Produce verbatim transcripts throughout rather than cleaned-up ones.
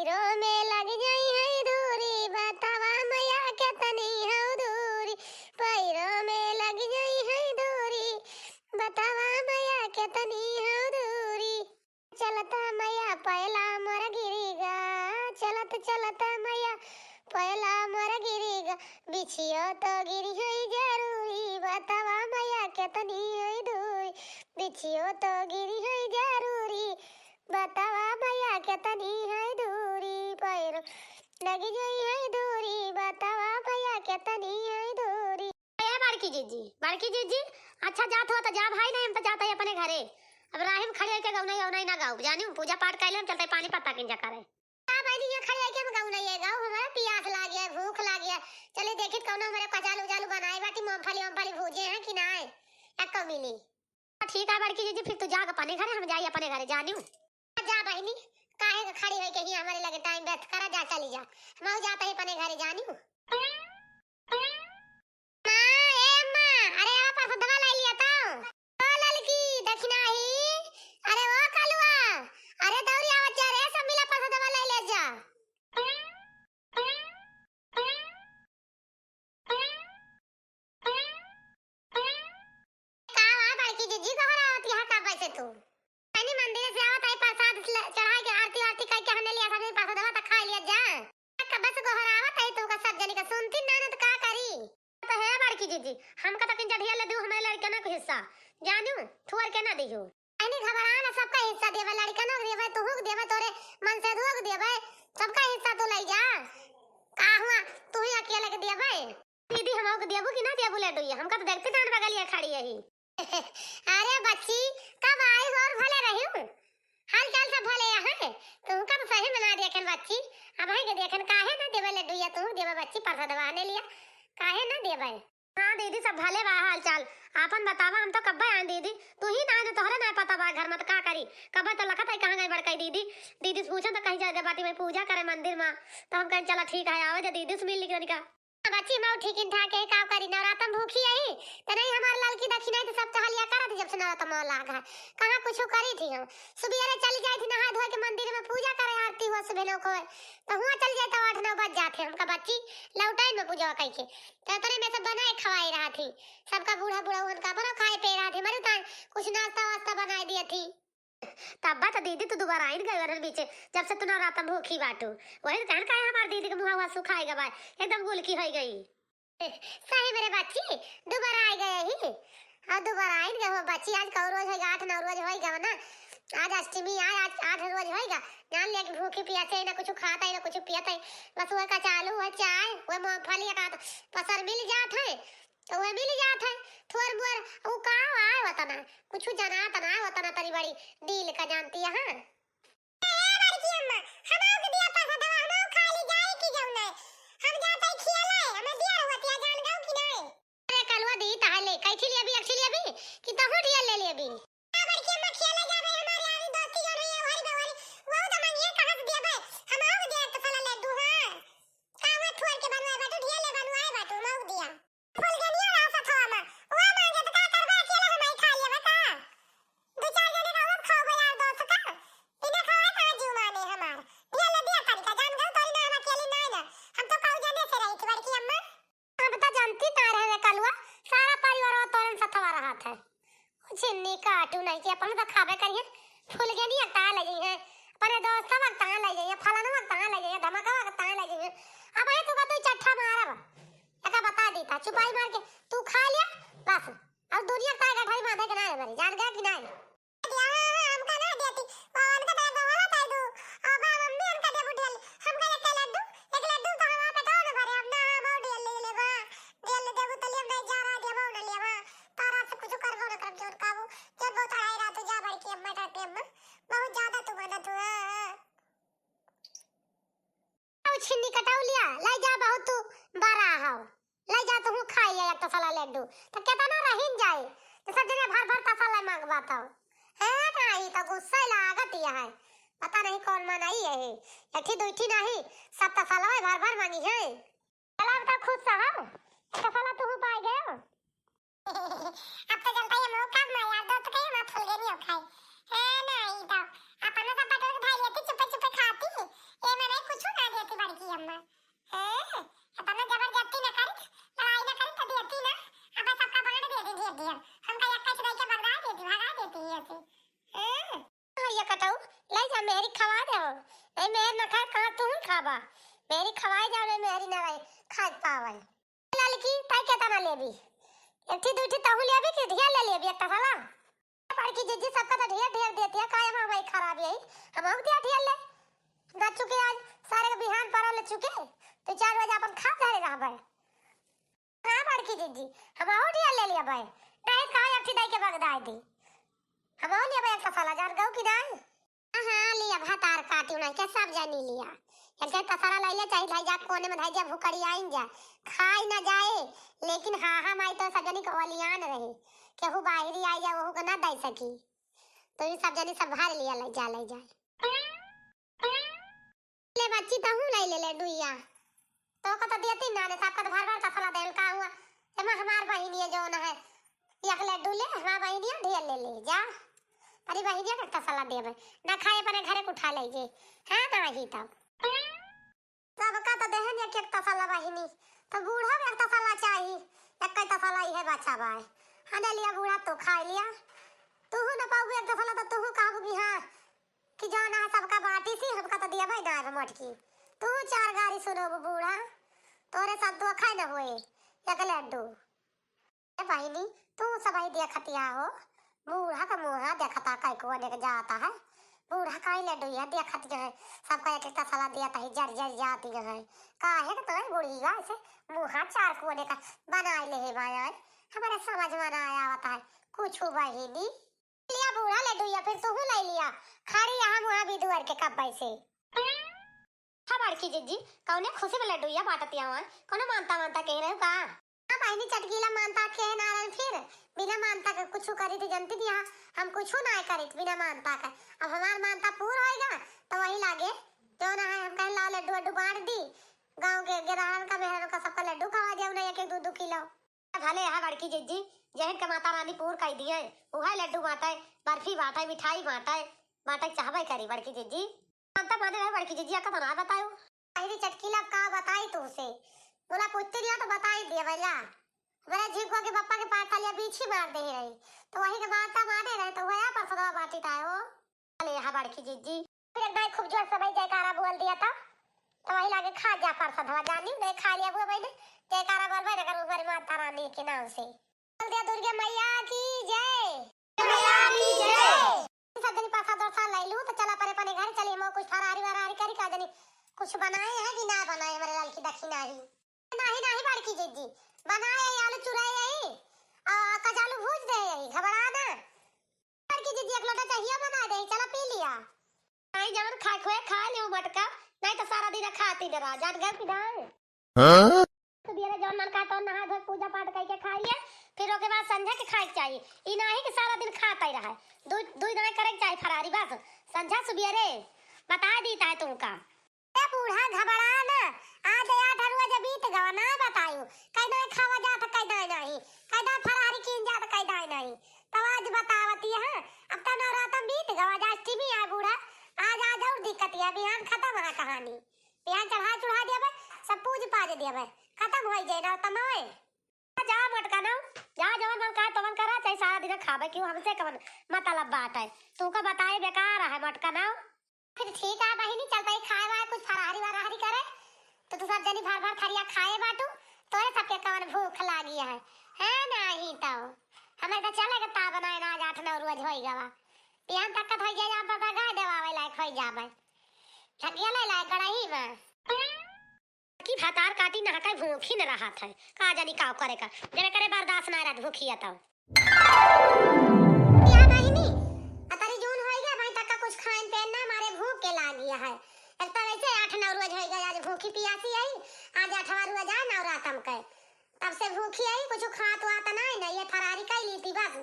पैरों में लग जाई है धूरी, बतावा मैया केतनी हौ दूरी। पैरों में लग जाई है धूरी, बतावा मैया केतनी हौ दूरी। चलत मैया पैला मोर गिरी गा, चलत चलत मैया पैला मोर गिरी गा। बिछियो तो गिरी है जरूरी, बतावा मैया केतनी है दूरी। बिछियो तो गिरी है जरूरी, बतावा मैया केतनी है दूरी। पैरों लग जाई है धूरी, बतावा मैया केतनी है दूरी। ए बड़की जीजी, बड़की जीजी, अच्छा जात हो तो जा भाई, नहीं हम तो जात है अपने घरे। अब राही में खड़े होके गौनई औनई ना गाउब, जानिउ, पूजा पाठ कर ले, हम चलते पानी पत्ता किन जा करे। का बहिनी, यहाँ खड़े होके हम गौनई गाउब, हमारा पियास लागे, भूख लागे। चले देखित कौनो हमारे कचालू उचालू बनाए बाटी, मूंगफली उमफली भूजे हैं कि ना है, या कब मिली? ठीक है बड़की जीजी, फिर तू जा अपने घरे, हम जाई अपने घरे, जानिउ। जा बहिनी, काहे के खड़ी होई के ही हमारे लगे टाइम व्यर्थ करा, जा चली जा। हम जात है अपने घरे, जानिउ। माँ, ए माँ, अरे आवा प्रसादवा लाई लिया तो। ओ ललकी, दखिना ही। अरे ओ कलुआ, अरे दौरी आवत जा रे, सब मिला प्रसादवा लाई ले जा। का बा बड़की जीजी, गोहरावत यहाँ का बैसे तू? तनी मंदिर से आवत आई, प्रसाद ल-, चढ़ाई के आरती वारती करके हमने लिया सब प्रसादवा त खा लिया जा। का बस गोहरावत आई तू का सब जनी का सुनती ना, ना तो का करी? तो है बड़की जीजी, हमका तो किंचा ढेर ले दू, हमारे लड़के ना को हिस्सा जानिउ, थुअर के ना दियो। अइनी घबरा ना, सबका हिस्सा देबे, लड़कनों के देबे, तुहू के देबे, तोरे मनसेधुओ के देबे, सबका हिस्सा तू लई जा। का हुआ, तू ही अकेले के देबे? दीदी, हमहू के देबू कि ना देबू लड्डू? ये हमका तो देखते जान बगलिया खड़ी है ही। अरे बच्ची, कब आई हो और भले रही हूँ, हाल चाल सब भले यहाँ है। तुमका तो सही में ना देखेन बच्ची, अब है के देखेन, काहे ना देबे लड्डू? या तू देबे बच्ची, प्रसादवा ने लिया, काहे ना देबे? हाँ दीदी, सब भले बा हाल चाल। आपन बतावा, हम तो कब्बे आए दीदी, तू ही ना आए, तोहरे ना पता बा घर में, तो का करी? कब्बे तो लखत है कहाँ गई बड़काई दीदी। दीदी से पूछन तो कहीं जाए दे बाटी में पूजा करे मंदिर में, तो हम कहें चला ठीक है, आवे जा दीदी से मिल लिख तनिका। बच्ची मऊ ठीक इन ठाक है, का करी, नवरातन भूखी आई, तो नहीं हमार ललकी दखिना तो सब चहलिया करत जब से नवरातन मऊ लाग है, कहाँ कुछ करी थी हम। सुबेरे चली जाई थी नहाए धोए के मंदिर में पूजा करे, आरती हुआ सुबह नौ को, तो हुआ चली जाए तो आठ नौ बज जाते हमका बच्ची लौटाई में पूजा कई के। तो तोरे में सब बनाए खवाए रहा थी, सबका बूढ़ा बूढ़ा उनका बनो खाए पे रहा थी, मरे तान कुछ नाश्ता वास्ता बनाए दिया थी। तब्बा तो दीदी तू दोबारा आइन गई वरन बीचे, जब से तू नवरातन भूखी बाटू। वही तो कहन काहे हमार दीदी के मुँह हुआ सुखाए गवा, एकदम गुलकी होई गई। सही मेरे बच्ची, दोबारा आए गए ही। और दोबारा आइन गए हो बच्ची, आज कौ रोज होइगा, आठ नौ रोज होइगा ना। आज अष्टमी आए, आज आठ रोज होइगा। जान लिया कि भूखी पियासे ना कुछ खात है, ना कुछ पियत है। बस वह कचालू, वह चाय, वह मूंगफली एक आध पसर मिल जात है, तो वह मिल जात है। थोर मोर उ का आए वतना, कुछ जनात ना वतना, तनी बड़ी डील का जानती है। ए बड़की अम्मा, हमहू के दिया प्रसादवा, हमहू खा ली जाए कि जौन है। हम जात है खियाला है, हमें दिया रहुआ तिया जान गऊ कि नहीं? अरे कलुआ दी तहले, कैथी ले अभी, अक्षी ले अभी, कि तहू ढिया ले ले अभी? ए बड़की अम्मा खियाला जाबे, हमारे यारी दोस्ती जौन है, ये हरी बवारी, वहू तो मंगिए कहाँ से दिया बे? हमहू के दिया तो साला लड्डू, हाँ। का हुआ थुअर के बनवाए बाटू, ढिया ले बनवाए बाटू, हमहू के दिया। फुलगनिया रहा सथवा में, वो मांगे तो का करबे, अकेले हम ही खा लेबे का? दू चार जने का और खाओ यार दोस्त का, बिना खवाए कहाँ जीव माने हमार। दिया ले दिया तरीका, जान गए तोरी ना हम अकेली ना ना, हम तो कऊ जने से रही थी बड़की अम्मा। अब तो जानती तार है वे कलुआ, सारा परिवार वो तोरन सथवा रहा था। छिन्नी काटू नहीं कि अपन तो खाबे करिए, फुलगनिया कहाँ ले जाइए, अपने दोस्तवा के कहाँ ले जाइए, फलानवा के कहाँ ले जाइए, धमकवा के कहाँ ले जाइए। अब ये तू का तू चट्ठा मारब, एका बता देता, चुपाई मार के तू खा लिया, बस। अब दुनिया का गठरी बांधे के ना है मेरी, जान गया कि नहीं? हाँ, हाँ, हमका ना देती, वो उनका तो गोहरा ताई दू, और बा मम्मी उनका देबू ढेल, हमका एक लड्डू, एक लड्डू तो हमारा पेटवा में भरे, अब ना हम और ढेल ले लेबा, ढेल ले देबू तो लेब नहीं, जा रहा देबो ना लेबा, तारा से कुछ करबो ना करब, जोर काबू, जोर बहुत अढ़ाई रात हो जा बड़की अम्मा, टाटे अम्मा, बहुत ज्यादा तू बनत हुआ। आओ छिन्नी कटौलिया, लै जा, बहुत तू बड़ा हौ। लै जा, तू खाई ले एक तसला लड्डू। तो केतना रहिन जाए, तो सब जने भर भर तसला मांगबा तो। हैं, नहीं तो गुस्सा लागत ही है। पता नहीं कौन मन आई है। एक ही दुई ठी नहीं, सब तसला भर भर मांगी है। चला अब तो खुश हौ, तसला तू पाई गयो। अब तो जनता ये मौका में यार दोस्त कहीं मत फुलगनियो खाए। हाँ, नहीं तो अपन में सब बटोर के भाई लेती, चुपे चुपे खाती। ये मने ए मेहर न खाए, कहाँ तुहूँ खाबा? मेहरी खवाए जावे, मेहरी न रहे, खाए पावे। ललकी, तै केतना लेबी? एक ठी, दुइ ठी तहूँ लेबी कि ढेर ले लेबी एक तसला? बड़की जिज्जी सबका तो ढेर ढेर देती है, काहे हम भाई खराब यही? हम हम दिया ढेर ले। ना चुके आज, सारे के बिहान पड़ल चुके, तो चार बजे अपन खा धरे रहबे। हाँ बड़की जिज्जी, हम और ढेर ले लिया भाई। नहीं कहा एक ठी दाई के बगदाई दी। हम और लिया भाई एक तसला, जान गऊ कि नहीं? हाँ, हाँ, लिया भतार काटी उन्हें के सब जनी लिया। एक तसला ले लिया, चाहे धाई जा कोने में धाई जा भुकड़ी आइन जा। खाई ना जाए, लेकिन हाँ, हाँ, माई तो सब जनी के ओलियान रहे। केहू बाहरी आई जा, वहू के ना दे सकी। तो ये सब जनी सब भर लिया, ले जा, ले जा। ले बच्ची, तहूँ ले ले लड्डुइया। तो का तो देती ना, ने सबका तो भर भर तसला देल का हुआ। एमा हमार बहिनिया जौन है, एक लड्डू ले, हमार बहिनिया ढेर ले ले, जा। अरे बहिनिया का तसला देबे, ना खाए अपने घरे के उठा ले जे। हाँ, ना ही तब। सबका तो देहन एक एक तसला बहिनी, तो बूढ़ा में एक तसला चाही, एक तसला ही है बचा बाय। हाँ, ले लिया बूढ़ा, तो खा लिया। तू ना पाऊ एक तसला, तो तू कहबू कि हाँ, कि जौन है सबका बाटी सी, हमका तो दिया भाई ना है मोटकी। तू चार गारी सुनो बूढ़ा, तोरे संतोखा न होए, एक लड्डू। ए बहिनी, तू सबही देखतिया हो, बूढ़ा का मुँहा देखता कई को अनेक जाता है। बूढ़ा काई लड्डू यह देखत जो है, सबका एक एक तसला दिया तही जर जर जाती है। काहे के तो बुढ़िया ऐसे मुँहा चार कोने का बनाए ले है बाया, हमारे समझ में ना आवता है कुछ बहिनी। लिया बूढ़ा लड्डुइया, फिर तुहू ले लिया। खड़ी यहाँ मुँहा भी दुआर के कब्बे से। हाँ बड़की जिज्जी, कौने खुशी में लड्डुइया बांटतिया हुआ? कौनो मानता मानता कह रहे हो का? हाँ बहिनी, चटकीला मानता के नारायण फिर बिना मानता के कुछ करी थी जनती दिया। हम कुछ ना करी थी बिना मानता के। अब हमार मानता पूर होएगा तो वही लागे जो ना है हम कहें लाओ लड्डू वड्डू बांट दी। गाँव के गेदारन का मेहरन का सबका लड्डू खवा जाऊ ना एक एक दो दो किलो। भले है बड़की जिज्जी, जहन के माता रानी पूर कई दिए, उहे लड्डू बांटे, बर्फी बांटे, मिठाई बांटे, बांटे के चाहबे करी बड़की जिज्जी। हम तो माने रहे बड़की जिज्जी, अक्का तो ना बतायो। अरे चटकीला, अब का बताई तुमसे? बोला पूछते नहीं तो बताई दिया भैया। मेरा झिंकुआ के पप्पा के पाँच साल या बीछी मार दे रही, तो वही के माता माने रहे, तो वह पर सदा बाटी था वो। अरे हाँ बड़की जिज्जी। फिर एक दाई खूब जोर से भाई जयकारा बोल दिया था, तो वही लागे खा जा प्रसाद हवा जानी, नहीं खा लिया वो मैंने। जयकारा बोल भाई, अगर ऊपर माता रानी के नाम से बोल दिया, दुर्गा मैया की जय, मैया की जय। सब जनी प्रसाद वरसाद ले लू, तो चला परे अपने घर चली, हम कुछ फरारी वरारी करी का जनी, कुछ बनाए हैं कि ना बनाए हमारे लाल की दक्षिणा ही। नहीं, नहीं बड़की जिज्जी, बनाए यही आलू चुराए यही, आ, कचालू भूज दे यही, घबरा ना। बड़की जिज्जी एक लोटा चाहिए बना दे, चला पी लिया। नहीं, जवन खाए खोए खा ले मटका, नहीं तो सारा दिन खाती डरा, जान गए कि नहीं? हाँ? तो दिया जवन मन का तो नहा धो पूजा पाठ करके खा लिया, फिर ओके बाद संझा के खाए के चाहिए। ई नहीं कि सारा दिन खाता ही रहा है, दू, दू दाएं करे के चाहिए फरारी बस, संझा सुबियरे बता दी ताए तुमका। ए बूढ़ा घबरा न, आज आठ रोज बीत गवा, ना बतायु, कई दाएं खावा जात, कई दाएं नहीं, कई दाएं फरारी कीन जात, कई दाएं नहीं। तब आज बतावती है, अब तो नवरातम बीत गवा, आज अष्टमी है बूढ़ा, आज, आज और दिक्कत है, बिहान खत्म है कहानी। बिहान चढ़ा चढ़ा देबे, सब पूज पाज देबे, खत्म होई जाए नवरातम होए। जा मटका ना, जा जवन मन का तवन करा, चाहे सारा दिन खाबे, क्यों हमसे कवन मतलब बात है? तू का बताए बेकार है मटका ना। फिर ठीक है बहिनी, चलता ही खाए वाए कुछ फरारी वरारी करे, तो तू सब जनी भर भर थरिया खाए बाटू, तोरे सबके कवन भूख लागी है, है नहीं तो। हमें तो चले के ता बनाए ना, आज आठ नौ रोज होई गवा, बिहान तक होई जाए, आप बता गाय देवावे लायक होई जाबे, ढकिया ले लाए गड़ही में। कि भतार काटी नहका भूखी न रहत है, का जानी का करे का, जने करे बर्दाश्त ना रहत भूखिया तब। या बहिनी, अतरी जून होई गया, भाई तक का कुछ खाइन पेन ना मारे भूख के लाग गया है। एक तो वैसे आठ नौ रोज होई गया, आज भूखी पियासी आई, आज आठवां रोज आ नवरातम के। तब से भूखी आई, कुछ खात वात ना है ना, ये फरारी कई ली थी बस।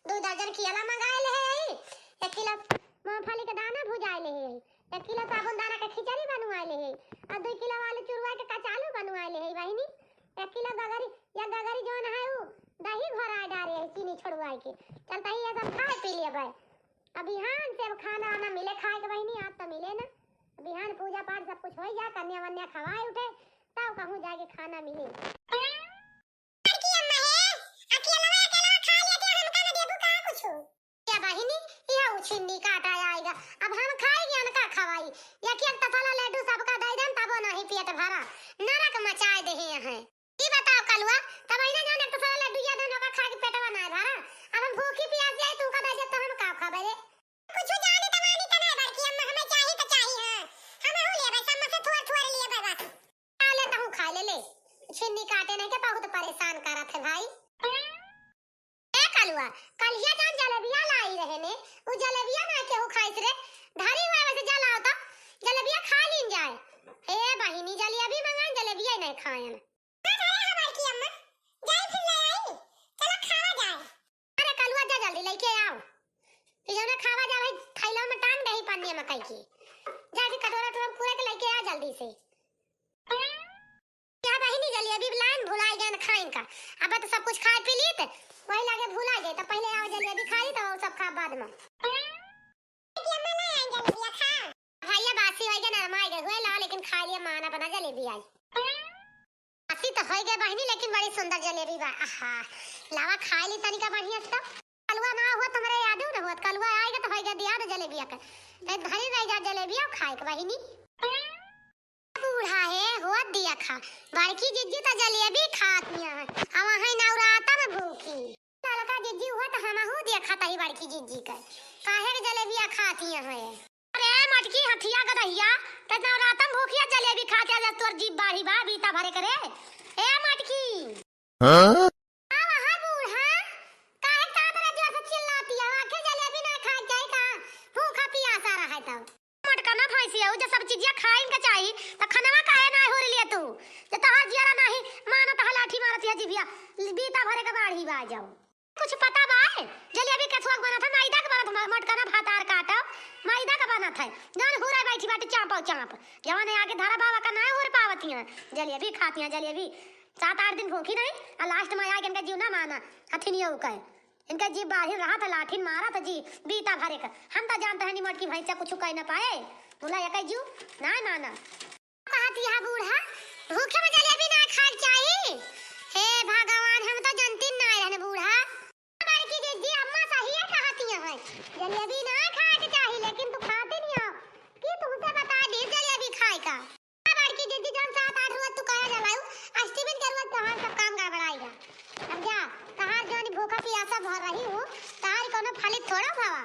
दो दर्जन कियाला मंगाए ले है आई, एक किलो मूंगफली के दाना भुजाए ले है आई। एक किलो साबुनदाना के खिचड़ी बनवाए ले है, और दो किलो आलू चुरवा के कचालू बनवाए ले है बहिनी। एक किलो गगरी, या गगरी जौन है उ दही घोराए डारे है चीनी छोड़वाए के। चलता ही ये सब खाए पी लेबे। अब बिहान से अब खाना वाना मिले खाए के बहिनी, आज तो मिले ना। बिहान पूजा पाठ सब कुछ हो जाए, कन्या वन्या खवाए उठे, तब कहूँ जाके खाना मिले। बड़की अम्मा हे, अकेलवा अकेलवा खा लेते, हमका न देबू का कुछु? या बहिनी, यह उछिन्नी काटा आई। अब हम खाई ज्ञान का खवाई, एक एक तसला लड्डू सबका दे देम, तबो नहीं पेट भरा, नरक मचाए देहे हैं। ई बताओ कलुआ, तब इन्हें जाने एक तसला लड्डू या देन ओका खा के पेटवा ना भरा, अब हम भूखी प्यास जाए तू का दे दे तो हम का खाबे रे? कुछ जाने त मानी त नहीं बड़की अम्मा, हमें चाही त चाही, हाँ, हम हो लेबे सब में से थोड़ थोड़ लेबे बस। खा ले तहूँ खा ले, ले। छिन्नी काटे नहीं के बहुत परेशान करत है भाई। ए कलुआ, कलिया जान जलेबिया लाई रहे ने, उ जलेबिया ना केहू खाइस रे, धरी हुआ वैसे जलाओ तो जलेबिया खा लीन जाए। ए बहिनी, जलेबी मंगान, जलेबिया नहीं खायन। हाँ, धरे हमार की अम्मा, जाई फिर ले आई, चलो खावा जाए। अरे कलुआ जा जल्दी लेके आओ, ये जौन खावा जा भाई, थैला में टांग दही पन्नी में कई की, जाके कटोरा टोरा पूरा के लेके आ जल्दी से। क्या बहिनी, जलेबी लाइन भुलाई गए न खाइन का। अब तो सब कुछ खाए पी ली त वही लागे भुला गए, तो पहले आओ जलेबी खा ली, तो सब खा बाद में। भैया बासी होई गए, नरमाई गए हुए, लाओ लेकिन खा लिए मान अपना जलेबी आई। बासी तो होई गए बहिनी, लेकिन बड़ी सुंदर जलेबी बा। आहा, लावा खा ली तनिका बढ़िया से तो। कलुआ ना हुआ तुम्हारे याद न हुआ, कलुआ आएगा तो होई गए दिया दे जलेबिया के। ए, धरी रह जा जलेबिया खाए के बहिनी। बूढ़ा है, होत दिया खा। बड़की जिज्जी त जलेबी खात हिया है। हम हैं नवराता में भूखी। ललका जिज्जी हुआ त हमहू देखा तही बड़की जिज्जी के। काहे के जलेबिया खात हिया है? अरे मटकी हथिया गदहिया, त नवराता में भूखिया जलेबी खात हिया, जब तोर जीभ बाढ़ी बा, बीता भरे करे। ए मटकी। हाँ? आवा हा बूढ़ा, काहे का तरह जोर से चिल्लाती है? आखिर जलेबी ना खाए जाए का? भूखा पियासा रहे तो। मोटकना भैंसिया, उ जे सब चीजिया खाइन के चाही, त खनवा काहे ना होर लिए तू? जे तहार जियारा नाही मानत है, लाठी मारत है जिभिया, बीता भरे के बाढ़ी बा जाओ। कुछ पता बा? जलेबी कथुआ के बनत है, मैदा के बनत है, मोटकना भातार काटो, मैदा के बनत है। जौन हुरे बैठी बाटी चांपो चांप। जवन आगे धरा बाबा का ना हुर पावती हैं। जलेबी खाती हैं, जलेबी। सात आठ दिन भूखी नहीं, आ last में आके इनका जीव ना माना, हथिनियो कहे। इनका जीव बाढ़िन रहा था, लाठिन मारा था जी, बीता भरे का। हम तो जानते हैं, निमट की भैंसा कुछ कह ना पाए। बोला, "ये कह जीव, ना माना।" कहत यह बूढ़ा, "भूखे में जलेबी ना खाए के चाही?" हे भगवान, हम तो जानती ना रहन बूढ़ा। बड़की जिज्जी, अम्मा सही है कहती हैं, जलेबी ना खाए के चाही, लेकिन तू खाती नहीं हो। कि तुमसे बता दी जलेबी खाए का? बड़की जिज्जी, जौन सात आठ रोज तू कहे जलाऊ, अष्टमी के रोज तोहार सब काम गड़बड़ाई बा। अब जा, तोहार जौन भूखा पियासा भर रही हूँ, तोहार कोनो फलित थोड़ा भवा।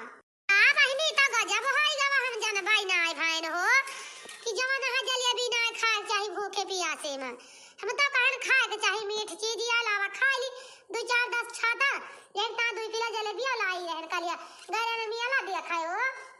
आ बहिनी, त गजब होई गवा, हम जनबाई ना आए भाइन हो, कि जवन है जलेबी ना खाए चाही भूखे पियासे में। हम तो कहन खाए के चाही मीठ चीज, या लावा खा ली, दू चार दस छाता, एक ता दू किलो जलेबिया लाई रहन कलिया, गैरन मियाला दिया खाए हो।